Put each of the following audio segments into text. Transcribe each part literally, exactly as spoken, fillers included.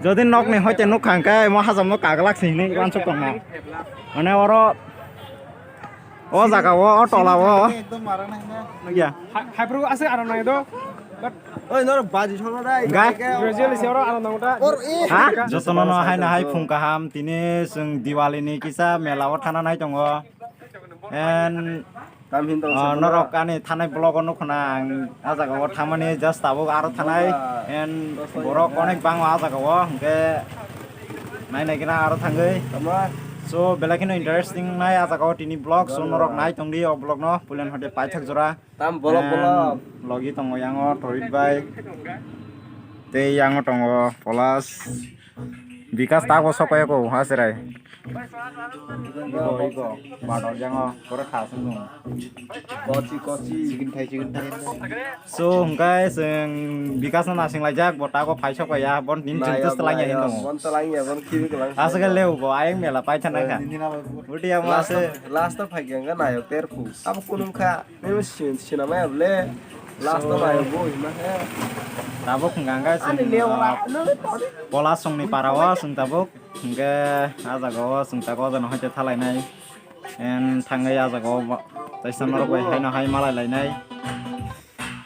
Jodi nokni hoite nukha hwnkhe mo hajamno kaglak se hinwi uansuk tongma. Mane oro o jaga o, o tola o. Nukya. Hai, hai, bro, ase aro nai do. But Oi, norok baji solo dai. Hwnkhe? Gradually se oro aro nang da. Ha? Jotono no haino hai phung kaham, tini chwng Diwali ni kisa mela o thana nai tongo. And Tam hin tong Ah, se norok ani thanai vlog o nukho na ang ah jaga o thangmani just tabuk aro thanai and borok onek bango ah jaga o hwnkhe nai nai khe na aro thangwi. Tama. So belai kheno interesting nai ah jaga o tini vlog, so norok nai tongdi o vlog no puilan hode paithak jora. Tam bolok And bolok. Logi tongo yango Torit bai tei yango tongo Polas. Bikas tako sokoi ko ha serai. Iko, iko. Bador jango, kore kha sung sung. Kochi, kochi. Chicken thai, chicken thai. So, hwnkhe chwng Bikas no nasing laijak, bo tako phai sokoi ya, bon nin chwng Nayok, test lang ya hin nayok, tongo. Bon talang ya, bon khibi kalang. Asa ke leu bo, ayang mela pai thana kha. Nini na bai. Uti ya mo Last ase. Of, last of phai khe hwnkhe nayok ter khu. Abo kunung kha. Nini sin, sinamaya bole. Last of nayok bo hima khe. Tabuk hwnkha hwnkhe Ani chwng, leo ah, ra, no le tori. Pola songni para o chwng tabuk. Hingke ah jaga o chwng tako jano hai te thalai nai. En thangwi ah jaga o ba-, taisa norok bai haino hai malai lai nai.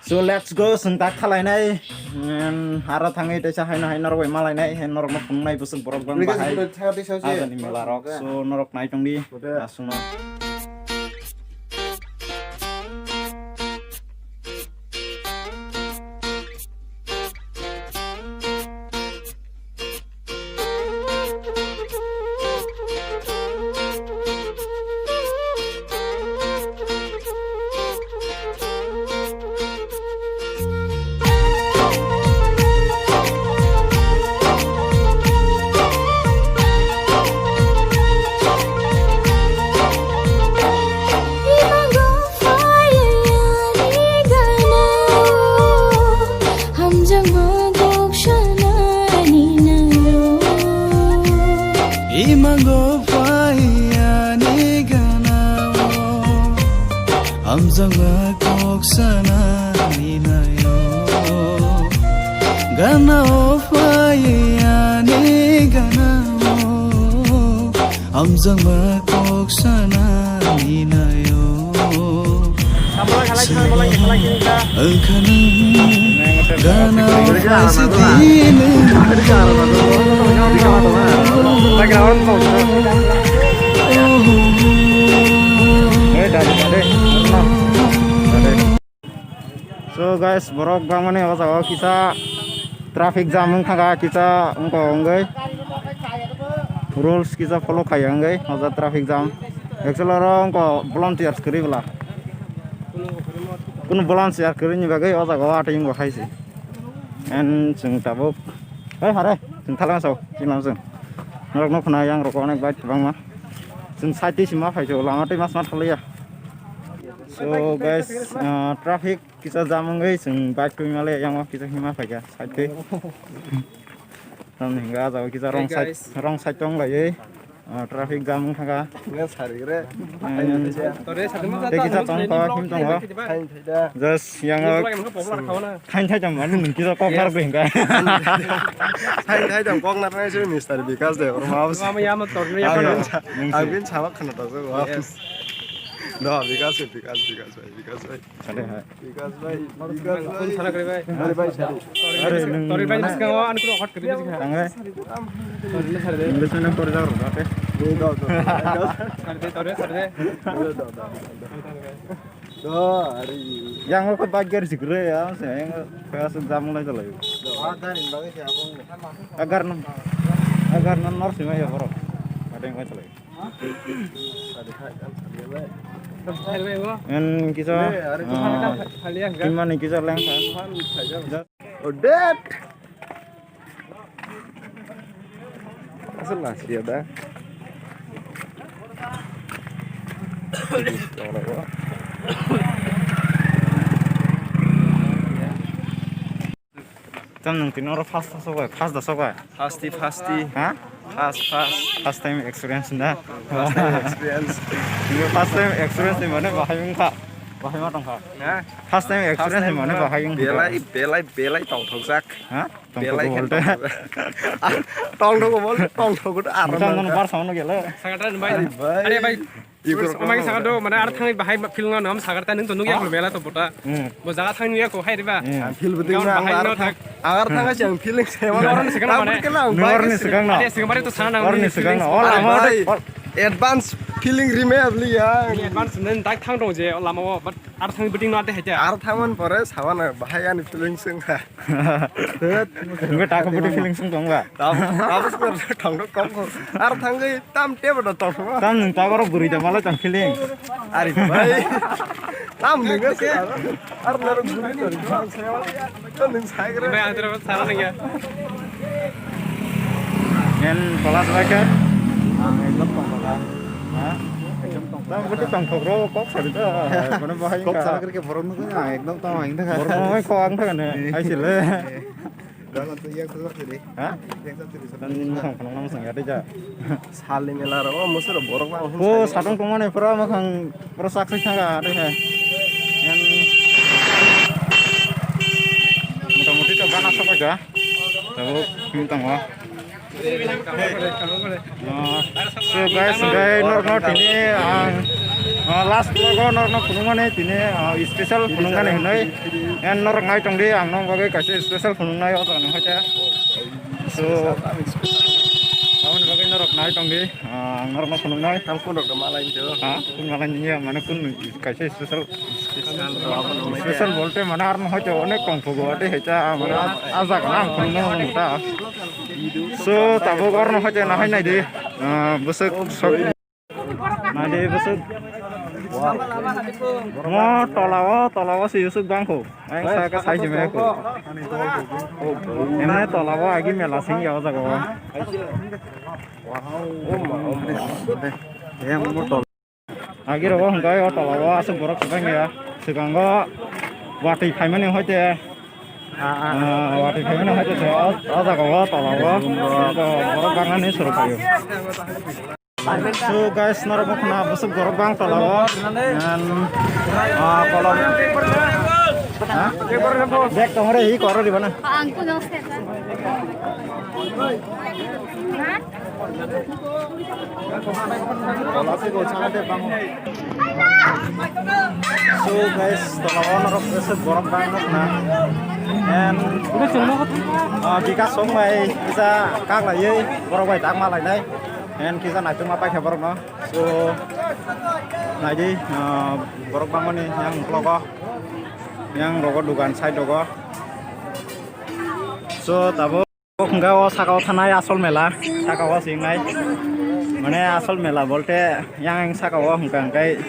So let's go, chwng tak thalai nai. En aro thangwi taisa haino hai norok bai malai nai. He norok no phunuk nai bwswk borok bang bahai. Ajani mela rok. So norok nai tong di. Aswk no. Hamjakma kok sanani naio. Imango phaiyani ganao. Hamjakma kok sanani naio. Ganao phaiyani ganao. Hamjakma kok sanani naio. Ang kha nwng gana o phaisidi nwng. So guys, borok bangmani o jaga o kisa traffic jam wng thangkha, kisa wngkha wngwi rules kisa follow khaiya wngwi o jaga traffic jam. Actually oro wngkha volunteers kwrwi bwla. Kunu volunteer kwrwini bagwi o jaga o atwi wngkha hai se. And chwng tabuk, hei hare, chwng thalang sao, chwng lam chwng. Norok nukho na yang rok onek bike kwbangma. Chwng side twi sima phai se, lama twi mas ma thalaiya. So guys, uh, traffic kisa jam wngwi chwng bike twi male yang o kisa hima phaikha side twi. Tamni hwnka ah jaga kisa wrong side, wrong side tong laiwi, uh, traffic jam wng thangkha. Nang sari re. Tei kisa tong kha, him tongo. Just yang o. Thain thai tong mani nung kisa kok narwk hwnka. Thain thai tong kok narwk nai se Mister Bikas de, oro ma bwsa. Ang bin sa-, ang bin sabak khna ta se. Do, Bikas, Bikas, Bikas bhai, Bikas bhai. Sale hai. Bikas bhai, Bikas bhai. Sale bhai, sale. Are nung tori bhai, mane bwskango ani kuno hot kri bwskango. Tangai. Tori le sale de. English na kori dar na te. Sale de, tori sale de. Do, do, do. Do, ari. Yang ko bike gari sikre ya, se yang ko asuk jam lai chalai. Agar nan, agar nan nor sima ya boro. Ada yang lai chalai. En kisa, ah, kimani kisa lengkha. Odet. Asal nasi ada. Tam nung tini oro first, first sok bai, first da sok bai. First, first. Ha? First, first. First time experience na? First time experience. Nung first time experience ni mane bahai wngkha. Bahai ma tongkha. Ha? First time experience mane bahai wng belai, belai, belai tongthokjak. Ha? Belai khe tongthokjak. Tongthokgo bol, tongthokgo to aram. Masa nono bar sama no gelo. Sakata bai. Are bai. Are bai. Amai saka do mane ar thangni bahai film no nam sakata nung to nung ya mela to bota. Hmm. Bo jaga thangni ya ko hai riba. Hmm. Film buding na bahai no thak. Agar thanga siang feeling se. Norni swkang no mane. Norni swkang no. Ade swkang bare to sana nang. Norni swkang no. Ol amo bai. Advance feeling rime abli ya. Advance nen dak thang dong je lama o but ar thang biting no ate haja. Ar thang man pore sawan bahai ani feeling sing ha. Enggak tak budi feeling sing dong ba. Tabuk tabuk thang dong kok. Ar thang ge tam te bada tong. Tam nung ta boro buri da mala tang feeling. Ari bai. Tam nung ge se. Ar naro guri tori. Tam nung sai gre. Bai antara sara nang ya. Ngen kolas bai ke. Ang ekdom tong kolas. Ha? Ekdom tong. Tam budi tong thok ro kok sari da. Kono bahai kok sari ke borok nung ekdom tong ang thaka. Borok nung kok ang thaka ne. Ai sile. Dagon to yak to sari. Ha? Yak to sari. Dan nung sang khana nung sang ya de ja. Sali mela ro, musoro borok bang. O, satong tongmani pura makhang pura sak sai thanga, are hai. Yang motamoti to gana sokoi ja. Tabuk, hmm, tongo. Ah, so guys, guys, norno tini ang, ah, last vlog o norno phunukmani tini, ah, special phunukmani hinoi. Yang norok nai tongdi, ang nong bagwi kaisa special phunuknai o jaga nang hoite. So, aboni bagwi norok nai tongdi. Ah, ang norokno phunuknai. Tam kun rok malai njo. Ha? Kun malai njo, mane kun kaisa special. Special rok. Special bolte mane arno hoito onek kong phugo ate hecha mane a jaga na ang phunukno mano ta. So, tabuk arno hoito nahai naidi. Ah, bwswk sok. Naidi bwswk. Mo tola o, tola o se yusuk bangkho. Ang sa ka sai jime ko. Emne tola o agi mela sing ya o jaga o. Agi rogo hwnkhe o tola o aswk borok kwbangya. Swkango watwi phaimani hoite. Ah, watwi phaimani hoite se o, o jaga o tola o. Borok bangmani suru phaio. So guys, norok bo khna bwswk borok bang tola o. And, ah, kolom. Ha? Bag tong re, hi koro di bana. Ang kuno step. So guys, tola o norok bwswk borok bang nukna. And, ah, bikas song bai kisa kak laiwi borok bai tak ma lainai. And kisa naitugma paikha borokno. So, naidi, ah, borok bangmani yang uklogo, yang rogo dugan side rogo. So, tabuk hwnkhe o saka o thanai asol mela, saka o singnai. Mane asol mela bolte yang saka o hwnkha hwnkhe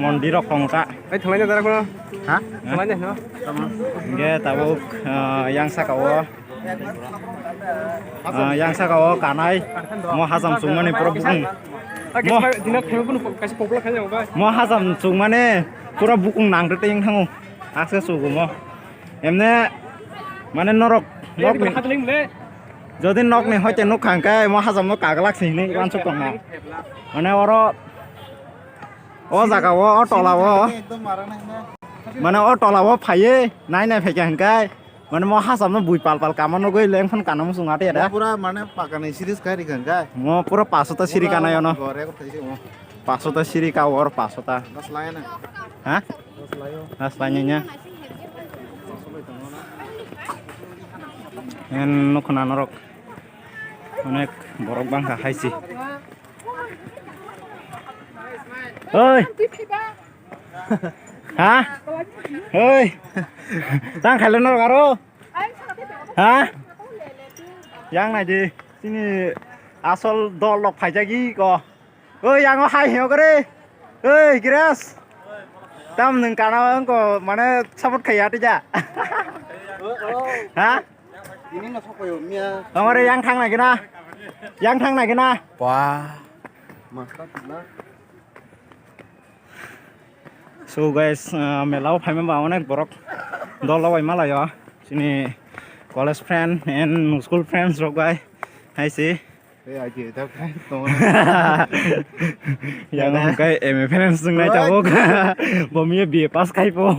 mondir rok tongo ta. Ai, thanglaina dara kuno? Ha? Thanglaina no? Hwnkhe tabuk, ah, yang saka o Ah, yang saka o kanai, mo hajam chungmani pura bukung. Mo, mo hajam chungmani pura bukung nang rite wng thango. Akse chugo mo. Emne, mane norok, nok ni, jodi nok ni hoite nuk khang khe mo hajam no kaglak se hinwi uansuk tong na. Mane oro, o jaga o, o tola o. Mane o tola o phaiye, nai nai phaikha hwnkhe. Mane mo hacham no bui pal pal kama nugui leng phon kana muchung ate da. Pura mane pakani series kai ri khan kai. Mo pura paso ta siri kana yono. Gore ko thaisi mo. Paso ta siri ka or paso ta. Das lai na. Ha? Das lai o. Das lai nya. En nukhna norok. Onek borok bangkha haisi. Oi. Ha? Oi. Tang khaile norok aro. Ha? Yang nai di. Sini asol dol lok phaijagi ko. Oi, yang o hai heo kore. Oi, Gres. Tam nung kana ko mane support khaiya tija. Ha? Ini no sokoyo mia. Amare yang thang nai kena. Yang thang nai kena. Wah. Master na. So guys, ah, mela o phaima ba onek borok dol rok bai malaio. Chini college friend and school friends rok bai hai se. Yang hwnkhe M A pass wngnai tabuk. Bo miya B A pass khai po.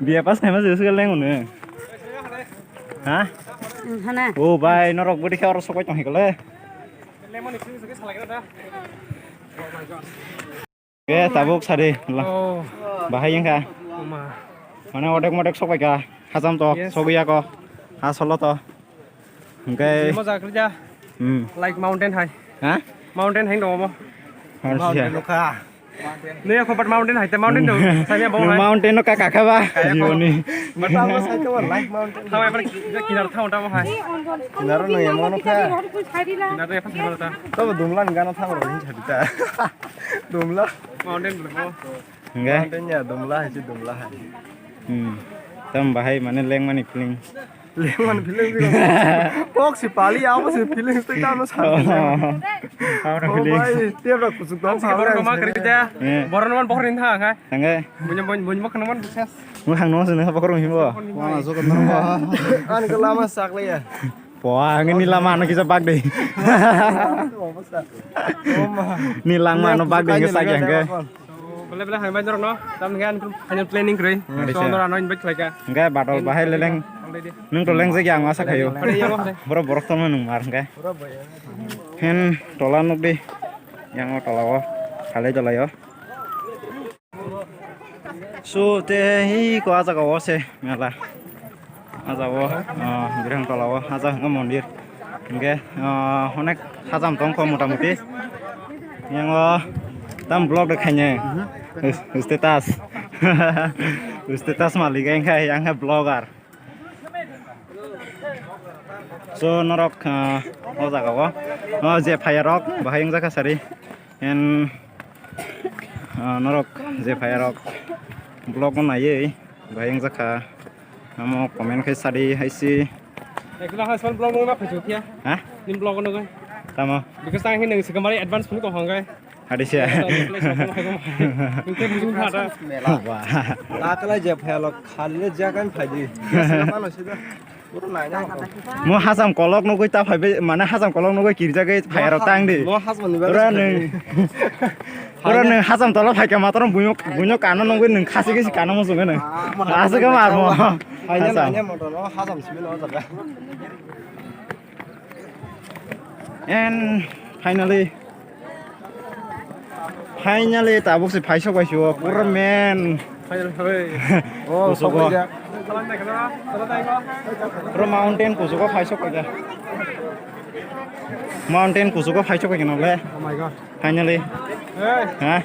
B A pass khaima se swkang leng hwnwi. Ha? Hana. O bai, norok bwdikhe oro sokoi tong hikole. Eh, tabuk sari. Oh. Bahai wngkha. Oma. Mane odek modek sokpaikha. Hacham to, yes, sogwi ya ko. Ha solo to. Hwnkhe. Moja kwrwija. Hmm. Like mountain hai. Ha? Mountain hai dong bo. Mountain wngkha. Nui ya khopat mountain hai te mountain dong. Sanya bo hai. Mountain no kaka kha ba. Kaya ko. Jiboni. Mata bo sai to like mountain. Thang ebar kinar thang ta bo hai. Kinar no ya mo no kha. Kinar ya pas ta. To dumlan gana thang ro hin chhadi ta. Dumla. Mountain bro. Hingke? Mountain ya, dumla hai si dumla hai. Hmm. Tam bahai mane lengmani feeling. Lengmani feeling si. Kok si pali, amo si feeling si tamo sa. Amo feeling. Oh, bai, tiap rak kusuk dong. Borok ma kri ja. Eh. Borok no man bohor ni tha kha. Hingke? Bunyi bunyi bunyi mok no man ses. Mo hang no sene bohor himo. Wana so kan no. An ke lama sak le ya. Poa, ang ni lama ano kisa bag dei. Ni langma ano bag dei hingke sak ya hingke. Bele bele hai bai norok no, tam hingke ang final planning kwrwi. Hmm. So norok ano invite khlaika. Hingke badol bahai leleng. Ang dei di. Nung to leng jagi ang asa khayo. Ade ya bo de. Boro borok tongma nung mar hingke. Hen tola nuk di. Yang o tola o. Khalai tola yo. So, te hi ko ah jaga o se mela. Ah jaga o, ah, Birang tola o, ah jaga hwnkhe mondir. Hwnkhe, ah, onek hacham tong kho mota moti. Yang o tam vlog de khaine. Status. Status malik ang khai, ang khai vlogger. So, norok, ah, o jaga o, o je phaiya rok, bahai wngjakha sari. En, ah, norok je phaiya rok vlog o naiwi, bahai wngjakha. Amo comment khai sadi hai si. Ekla hai sol vlog nungma phaisu phiya. Ha? Nin vlog nungwi. Tamo? Because ang hin nang sikamari advance phone ko hongkai. Hadi siya. Wah. Takla je phelo khali je kan phaidi. Mo hasam kolok nugui ta phaibe, mane hasam kolok nugui kirjagui phai aro tang di. Mo hasam ni bagwi. Ora nung. Ora nung hasam tola phaika matro bunyok, bunyok kano nugui nung khasi gisi kano mo sunga nung. Asuk ma mo. Hasam. Hasam simi no jaga. And finally, finally, tabuk se phaisok bai sio, pura man. Finally, hoi. Oh, kusugo. Sok ya. Pura mountain kusugo phaisok bai. Mountain kusugo phaisok bai nole. Oh my God. Finally. Hey. Ha?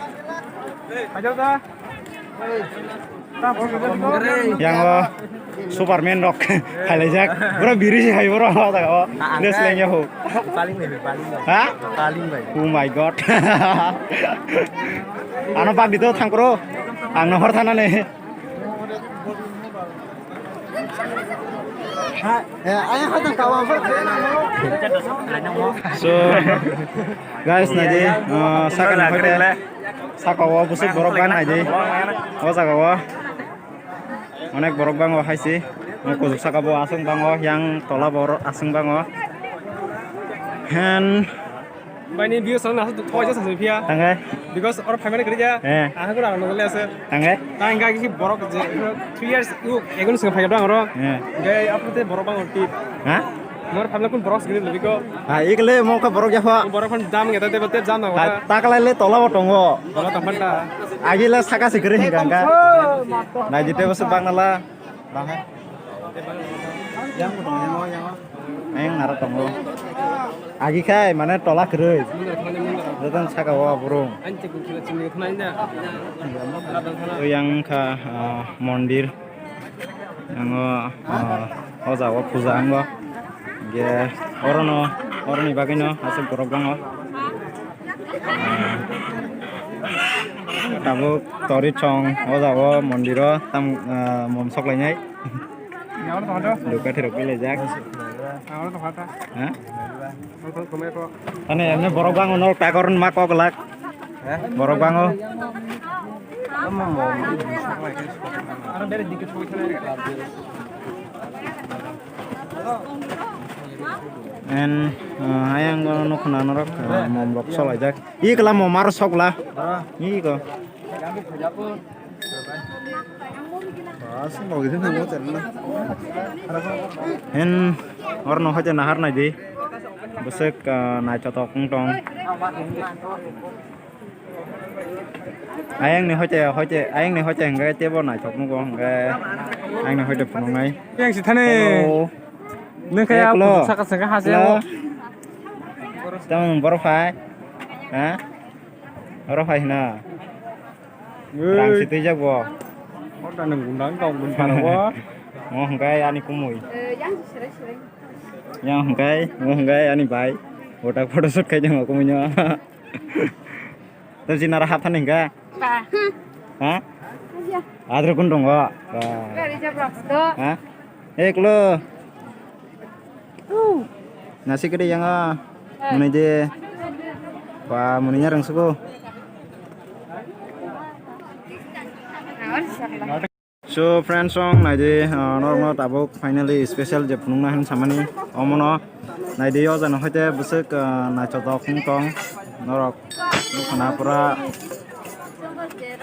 Hey, aja da. Yang o Superman rok khailaijak. Bro, biri si hai bro, o jaga o. Des lengya ho. Paling bai, paling bai. Ha? Paling bai. Oh my God. Ano bak dito thangkro. Ang nohor thana ne. So, guys, naidi, uh, sakani hoite. Saka o busuk borok bang naidi. O jaga o. Onek borok bango hai se. Mo kujuk saka bo aswng bango, yang tola bo aswng bango. Hen. Bai ni views ang nasu thoi jasa se phiya. Tangai. Because oro family kri ja. Eh. Aha gura ang nole ase. Tangai. Tang ga ki borok je three years u egun se phai dang oro. Eh. Gai apute borok bango ti. Ha? Mor phabla kun borok sigiri lubiko. Ha, ikle mo ka borok ya pha. Borok phan jam ngeta te te jam na. Ha, wala. Takalai le tola bo tongo. Tola tong phanta. Agi le saka sigiri hinga hinga. Nai jite bose bangala. Bang hai. Yang mo tongo, yang mo, yang mo. Yang naro tongo. Agi khai mane tola kwrwi. Joton saka wa burung. Anche kun khila chini khna inda. Yang kha, ah, mondir. Ang o, ah, o jaga o puja ang o. Hingke orono, oroni bagwino aswk borok bango. Ah, tabuk tori chong o jaga o mondiro tam, ah, mom sok lainai. Duka thirok kelaijak. Ha? Ani emne borok bango norok takor ma kok lak. He? Borok bango. Aro bere dikhe soi thana. And, uh, ayang no khna norok, uh, mom rok solaijak. Ikla mom aro sokla. Iko. Hen, orno hoite nahar naidi. Bwswk, ah, naithothok wng tong. Ayangni hoite, hoite, ayangni hoite hwnkhe teibo naithok nugo, hwnkhe ayangni hoite phunuknai. Yang si thani. Hello. Nung khe ya, hello. Saka saka hase. Hello. Tamo borok phai? Ha? Oro phai hina. Rang si twijak bo. Order nung gundang kau gundang bo. Mo hwnkhe ani kumui. Yang hwnkhe, mo hwnkhe ani bai. Botak photo shoot khai jang kumui no. Tei jinara hapthani hwnkhe? Ba. Ha? Aja. Adro kun tongo? Ba. Gari jabrak do. Ha? Eklo. Nasi kede yang a. Muni de. Ba, muni nyarang suko. So friends, song naidi, ah, norokno tabuk finally special je phunukna hin samani omono naidi o jano hoite bwswk, ah, naithothok wng tong norok nukhana pura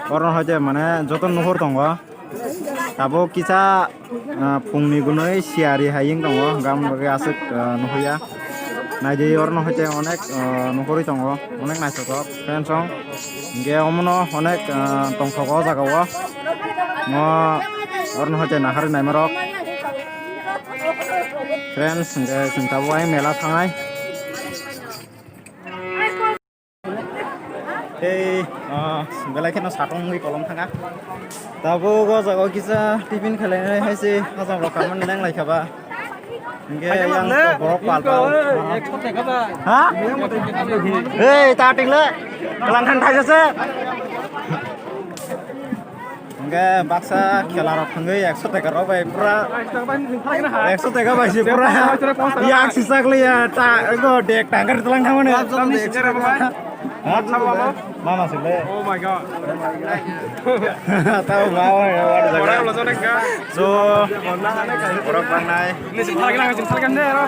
orno hoite mane joto nuhur tongo tabuk kisa, ah, phungni gunui siyari hai wng tongo hwnkhe aboni bagwi aswk, ah, nuhuya naidi orno hoite onek, ah, nuhurwi tongo onek naithothok friends, song. Hingke omono onek, ah, tongthok o jaga o. Mo orno hoite nahari naima rok. Friends, hingke chwng tabuk ai mela thangnai. Tei, ah, belai kheno satung wngwi kolom thanga. Tabuk o jaga o kisa tiffin khelainai hai se hajam rok khamani nang lai kha ba. Hingke yang borok pal pal. Ha? Hei, ta ting le. Kelang khan thaisa se. Hingke baksa khela rok thangwi ekso taka rok bai pura. Ekso taka bai se pura. Yak si sak le ya ta go dek tangkar telang thangmani. Ha? Mama sile. Oh my God. Tao ma wa ya wa. Ora ulo jone ka. So, borok bangnai. Ni si phalgi nang, si phalgi nang, ro.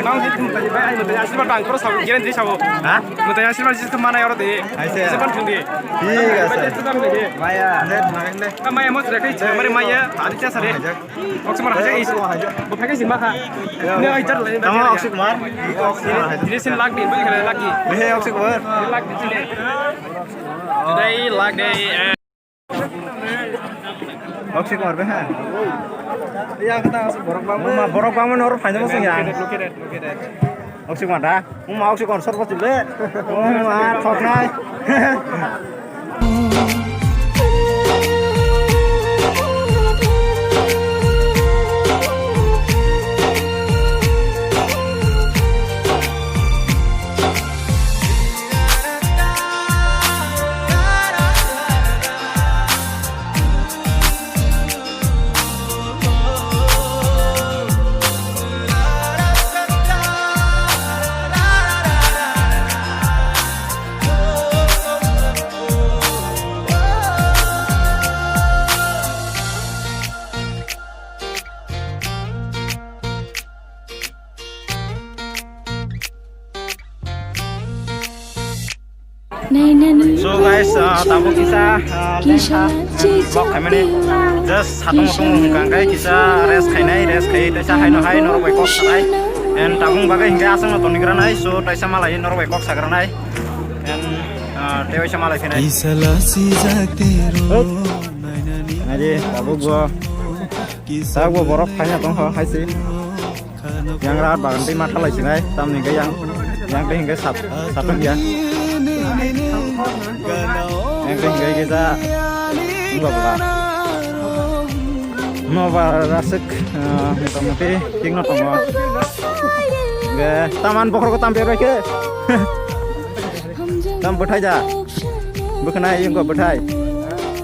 Nang si thum tai bai, ai mutai asirwad bang, koro sabo, giren di sabo. Ha? Mutai asirwad si mana oro de. Aise. Sipan thung di. Thik ase. Maya. Maya mo sira kai, mari maya, adi cha sare. Oksumar haja is. Bo phai kai si ma kha. Ne ai jar le. Tamo Akshay Kumar. Dile sin lakh din, bo khala lakh din. He Akshay Kumar. Lakh din chile. Dai lakh dai. Akshay Kumar be ha. Ya kata borok bang. Ma borok bang oro phaina mo sing ya. Look at it, look at it. Akshay Kumar da. Uma Akshay Kumar sor pachil le. Uma thoknai. So guys, ah, tabuk kisa, ah, lengkha vlog khaimani just satung mutung hwnkha hwnkhe kisa rest khainai, rest khai teisa haino hai norok bai kok sanai. And tabuk bagwi hwnkhe aswkno tonigra nai, so teisa malai norok bai kok sagra nai. And, ah, tei waisa malai phinai. Naidi, tabuk bo, tabuk bo borok phaina tongkha hai se. Yang rat bagan tei matha lai sinai, tamni hingke yang, yang tei hingke sat, satung ya. Yang tei hingke kisa, wngkha bwla. Nobar aswk, ah, motamuti thikno tongo. Hingke taman bokhorok tam berbai khe. Tam bwthai da. Bwkhanai wngkha bwthai.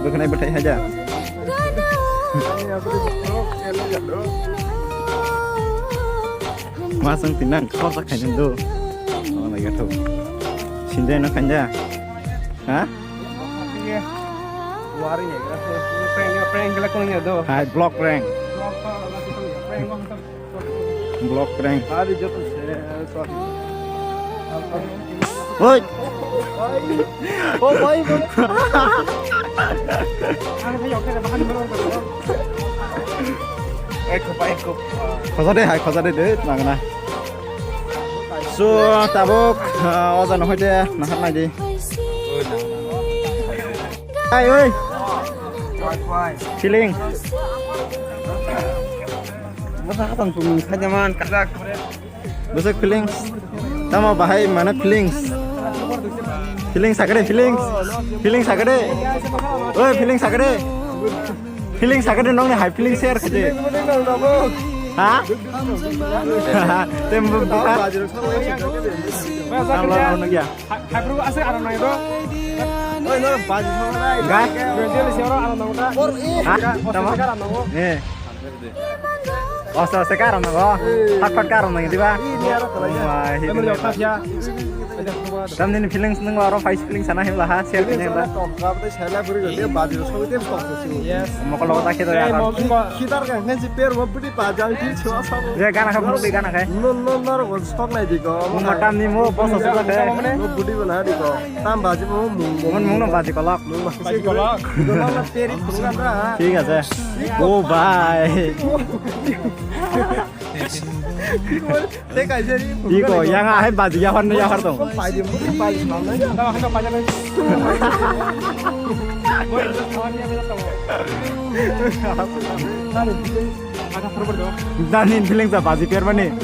Bwkhanai bwthai hai da. Masang tinang khorsa khainang do. Oh my God. Sinjai no khanja. Ha? Hai, block rank. Vlog prank. Hari joto se, sorry. Oi. Oh, bhai, bhai. Ek kop, ek kop. Khoja de, hai, khoja de, de, nangna. So, tabuk, ah, oja no hoide, naharnai di. Hai, oi. Feeling. Masa hatang pun saja man, kajak. Besok feelings. Tamo bahai mana feelings? Feelings sakade, feelings. Feelings sakade. Oi, feelings sakade. Feelings sakade nong ni hai feelings share khaje. Ha? Tem bu ha. Nang lo nang ya. Hai bro, asa aram nai bro. Oi, no, baji thong nai. Ga? Bro, jeli sioro aram nang ta. Ha? Tamo? Eh. Osa osa karam nango. Fat fat karam nango, diba? Ini aro kalai ya. Wah, ini. Emang jauh ya. Tam nini feelings nung aro face feelings sana himla ha, share kene himla. Top top de sela buri gede baji thong de top top. Yes. Mokol logo ta khido ya. Khitar kan kan si per wo budi pajang ki chwa sa. Ya gana kha budi gana kha. No no no ro stok nai di ko. Mo matam ni mo boss asa kha. No budi bana di ko. Tam baji mo mung. Mon mung no baji kolok. Mung baji kolok. Peri phunukna. Thik ase. Go bye. Tei kaisa ri. Iko yang ahai baji yahar no yahar tong. Paidi mudi paidi mamna. Nani feeling sa baji per mani.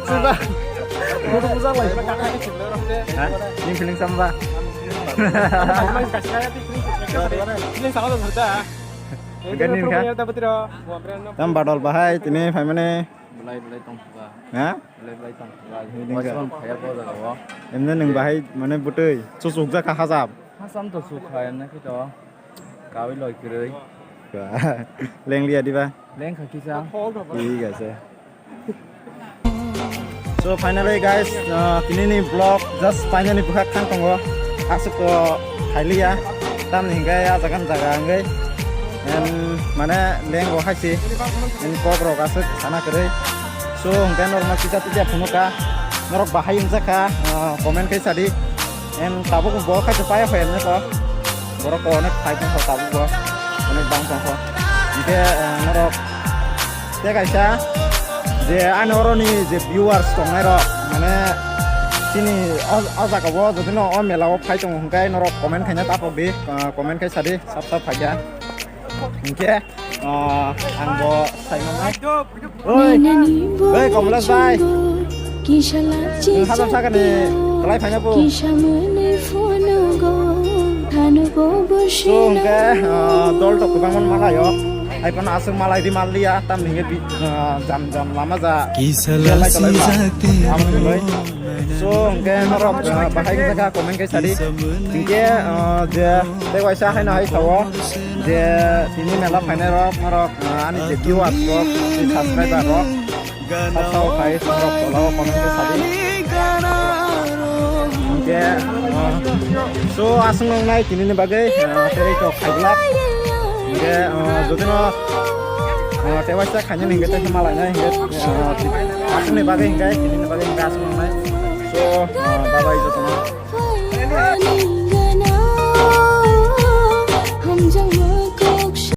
Sudah. Hah? Ni feeling sama ba? Feeling sama ba? Gani kha? Tam badol bahai tini phaimani. Belai belai tong phuka. Ha? Belai belai tong phuka. Belai tong phuka. Waisong phaya bo jaga o. Emne nung bahai mane butui. Susuk jakha hajab. Hasam to sukha emne kito. Kawi loi kwrwi. Leng liya diba? Leng kha kisa. Thik ase. So finally guys, uh, tini ni vlog just finally bukhak thang tongo. Aswk to khailiya. Tamni hingke a jaga ni jaga hingke. Em, mane leng bo haisi. Em, kok rok aswk sana kwrwi. So hingke norok no kisa kisa phunukha. Norok bahai wngjakha, uh, comment khe sadi. Em, tabuk bo khaisa paya phaiyamne to. Borok ko onek phai tongkha tabuk bo. Onek bang tongkha. Hingke, eh, norok tei kaisa je ani oroni je viewers tongnai rok, mane chini o, o jaga o jodi no o mela o phai tongo hingke norok comment khaina tapok di, ah, comment khai sadi sab sab phaikha. Hingke, ah, ang bo sai manai. Oi, oi, Komlesh bhai. Nwng hajam sakani kwlai phaina bo. So, hwnkhe, ah, dol tok kwbangma malaio. Hai phano aswk malai di malliya, tamni hwnkhe bi-, ah, jam jam lama ja. Belai kwlai ba. Amo kwlai. So, hwnkhe norok, ah, bahai wngkha comment khe sadi. Hwnkhe, ah, je tei waisa haino hai sao. Je tini mela phainai rok, norok, ah, ani je viewers rok, ani subscriber rok, sab sao phai, norok tola o comment khe sadi. Hingke, ah, so aswk nongnai tini ni bagwi, ah, tei to khaiglak. Hingke, ah, jodi no, ah, tei waisa khaina hingke tei malai nai hingke, ah, aswk ni bagwi hingke tini ni bagwi hingke aswk nongnai. So, ah, bye bye jotono.